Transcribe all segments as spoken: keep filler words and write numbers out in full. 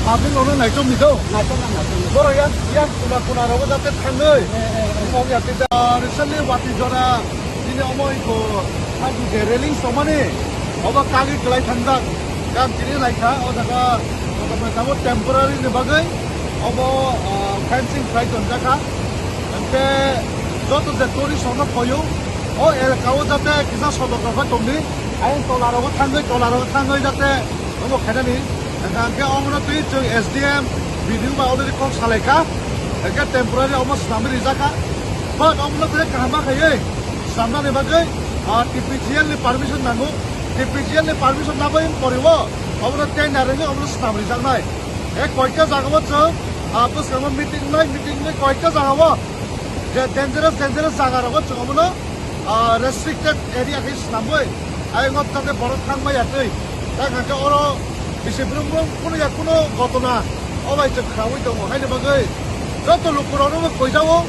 Public rokno naichomni do. Borok yang, yang kuna kuna rogo jate thangwi. Recently wati jora, ini omo iko, aku je railing somani, obo kagwi kelai thangjak, kam tini naikha, o jaga, o jaga tamo temporary ni bagwi, obo, ah, fencing khlai tonjakha. Hingke joto je tourist rokno phaio, o elaka o jate kisa sotokto khe tongdi. Ayang tola rogo thangwi, tola rogo thangwi jate omo khainani. Hingke omono twi chwng S D M, B D O bai already kok salaikha. Hingke temporary omo swnamwi rijakha. But omono twi kaham ma khaiwi swnamnani bagwi, ah, T P G L ni permission nango. T P G L ni permission nabwi poriwo omono tender rwngwi omono swnam rijaknai. E koita jagao chwng, ah, bwskango meeting nai, meeting nai koita jagao je dangerous, dangerous jaga rogo chwng omono, ah, restricted area khe swnamwi, ayang o jate borok thang maya twi. Tei hwnkhe oro bisi brum brum kuno ya kuno gotona o bai chwng khnaui tongo. Haini bagwi joto lukurokno bo koijao,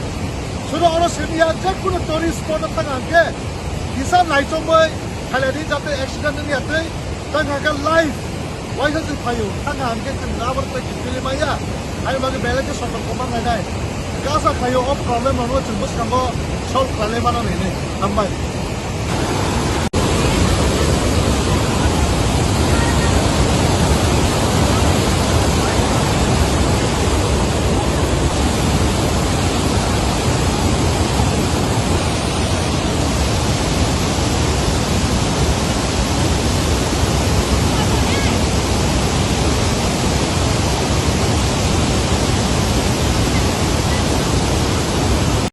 suno oro simi ya je kuno tourist spot o thang hwnkhe kisa naichomwi khailadi jate accident wngya twi. Tei hwnkhe life Waisa chwng phaio, thangkha hwnkhe chwng abo tei kiphilwi manya. Ani bagwi belai khe sotok kwbang nainai. Gasa phaio, o problem rokno chwng bwskango solve khlailai mano hinwi. Hambai.